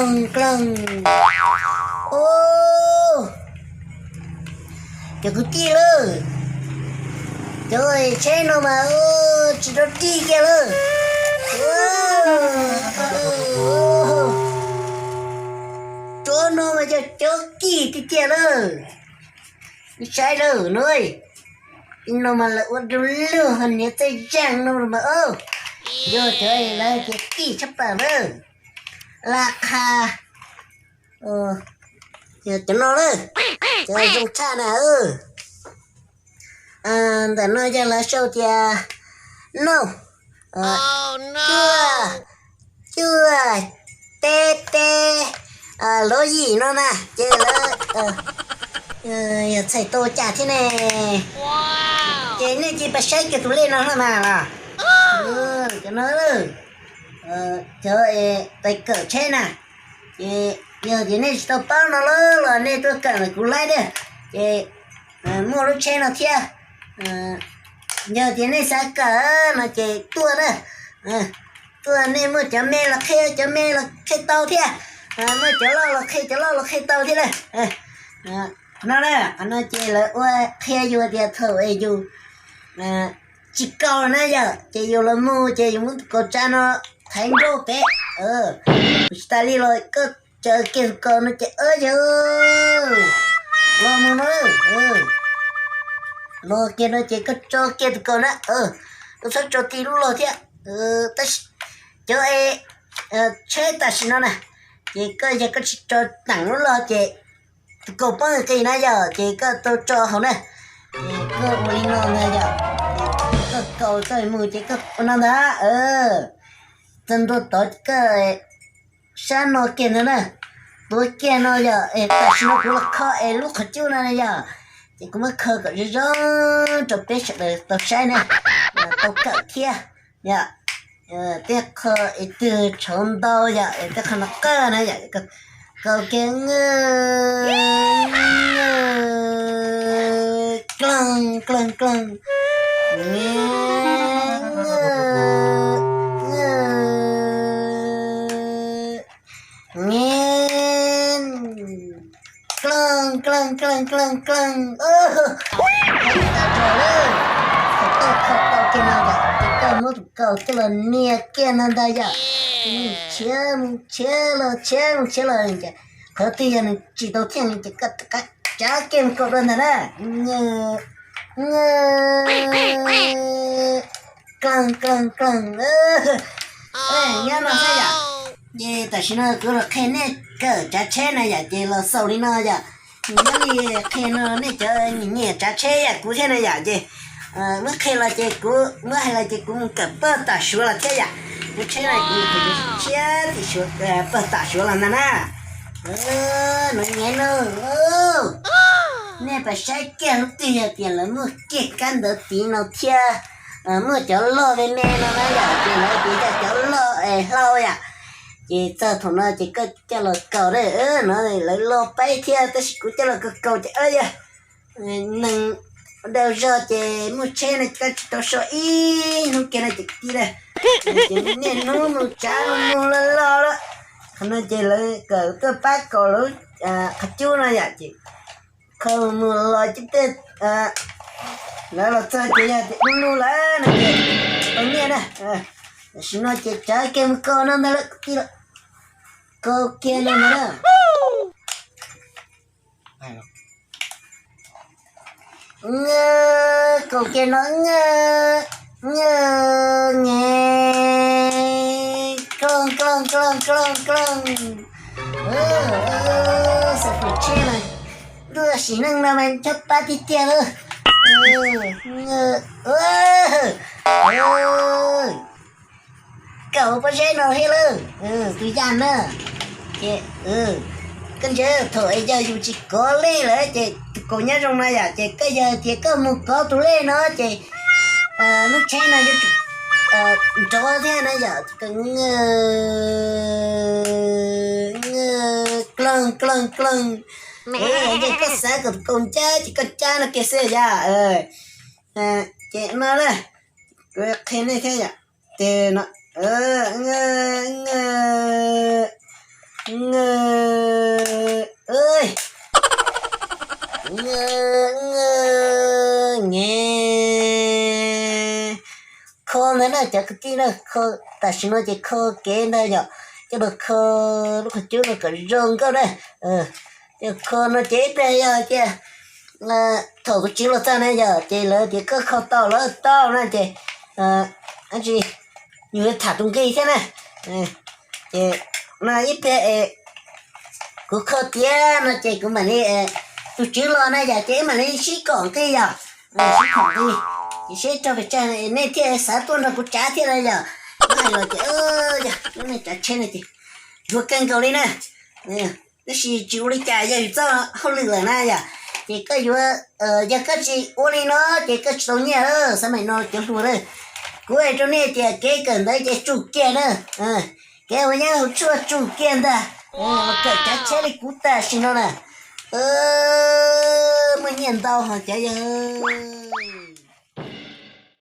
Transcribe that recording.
Kloog, kloog. Ub, cov kwv tij lawm, cov tsheb no mas tsis tau tig kiag lawm. Cov no mas yog cov kim tiag tiag lawm. Saib lawm no, no mas lawv ua du lug ho niam txawj zaaj no mas, yog cov lawv tias kim tshaj plaws lawm. Laj qha, cov no lawm, cov zoo tshaj na. Ntawm no yog lawv sau tias no, cuaj, cuaj, peb, peb, lub yim no na, ces lawv yog txhais tau cas thiab ne. Ces nej cia li pab saib kiag tus lej no na mas los, cov no, cov tais kawm tsheb na, ces yog tias nej tsis tau paub no los nej tuaj kawm ntawm kuv lawm na, ces muaj lub tsheb no thiab. Yog tias nej xav kawm no ces tuaj na, tuaj nej muaj cov me los qhia cov me los qhia tau thiab, muaj cov loj los qhia cov loj los qhia tau thiab na. No na, qhov no ces lawv ua qhia yus tias thaum es yus tsis kaus na yom, ces yus los mus ces yus muab tus kaus tsa no thaiv nrauj pem. Tsis tas li los koj tsaws kiag tus kaus no ces, yog, los mus no, los kiag no ces koj tso kiag tus kaus na, koj txhob tso ti lub log thiab. Tab sis cov tsheb tam sim no na, ces koj yog koj tsis tso teem lub log ces tus kaus poob qis na yom, ces koj tau tso hauv na. Koj ua li no ntag yom, koj kaus koj mus ces koj ua no ntag. Txog ntua tod koj sab no kiag ntag na, tuav kiag no yom, es tam sim no kuv los kho es lub qhov cub no yom, ces kuv muab kho kom zoo zoo rau peb sawv daws tau saib na, tau kawm thiab yom. Tej qho es twg tshauv ntau yom, es tej qho no qawj na yom, kaus kiag, kloog kloog kloog, kloog kloog kloog kloog kloog. Tau kiag no yom, ces koj muab tus kaus coj los nias kiag no ntag yom. Nws tshiab mus tshiab los tshiab mus tshiab los, qhov twg yog nws tsis tau thiaj ces koj rov qab tsav kiag mus kaus dua ntag na. Kloog kloog kloog. Nyob no xwb yom. Ces tam sim no kuv los qhia nej kawm tsav tsheb na yom, ces los xaus li no yom. Nyob li qhia no nej cov nyiam nyiam tsav tsheb yam kuv thiab na yom, ces muab qhia los ces kuv muab hais los ces kuv mus kawm pog tam Suav los thiab yom. Muab tsheb no kuv tshiab tim Suav, pog tam Suav los ntag na. No nyiam no, nej pab saib kiag lub twg yog tias lawv muaj kiag kab ntawv tid no thiab, muaj cov log me me no na yom, ces lawv tias cov log es hlau yom. Ces txog thaum no ces koj coj los kaus na, no lawv log peb thiab tab sis kuv coj los kaus kaus ces yog neeg daus zog ces muaj tsheb no koj tsis tau so ib hnub kiag no ces ti lawm. Ces niaj hnub mus tsav mus loj loj lawm. Qhov no ces lawv kawm tuaj pab kaus lawv qhov cub no yom, ces khaws mus los cib tej, lawv los txog ces yog tias ub nub lawm no ces tau nyiaj na. Tam sim no ces tsav kiag mus kaus no ntag lawm kwv tij lawm. Kaus kiag no ntag na. Kaus kiag no, nge, kloog kloog kloog kloog kloog. Xav pum tsheb mas ntuj sim neej no mas chob pab tiag tiag lawm. Kaus pob zeb no thiab lawm, tus yaj na. Ces koj ntsia thaum es yog yus tsis kov lej lawm ces tus kaus nyob zoo no yom, ces koj yog tias koj mus kov tus lej no ces lub tsheb no yuav tsum nrov thiab na yom. Ces koj nge, nge, kloog kloog kloog. Yog koj xav kom tus kaus ncab ces koj cab no kiag xwb yom. Ces no na, kuv qhia nej thiab yom. Ces no, nge, nge, Ng, ng, nge. Kho ntawd na cov kwv tij na, kho tam sim no ces kho kev ntag yom, coj los kho lub qhov cub no kom zoo nkauj na. Coj kho no ces ib pliag yog tias thaum kuv tsev los txog na yom, ces lawv tias koj kho tau lawm tau na ces, ab tsi, yus yuav tham tus nqi thiab na. Ces no ib pliag kuv kho tiav no ces kuv mam li, tus tswv los na yom, ces wb mam li sib kom nqi yom. Sib kom nqi, ces seb raug pes tsawg nej thiaj xav tuaj nrog kuv tsav thiab na yom. Kuv hais los ces, yog lub neej tsav tsheb no ces yuav kawg nkaus li na. Tab sis tsis ua li cas, yog yus txoj hauj lwm lawm na yom, ces koj yuav, yog koj tsis ua li no ces koj tsis tau nyiaj. Xav mas no cov hluas na, kuv hais rau nej tias kev kawm ntawv ces tsum kiag na, kev ua nyab hauv tshuaj tsum kiag ntag. Kawm tsav tsheb li kuv tam sim no na, muaj nyiaj ntau hos cov yawg.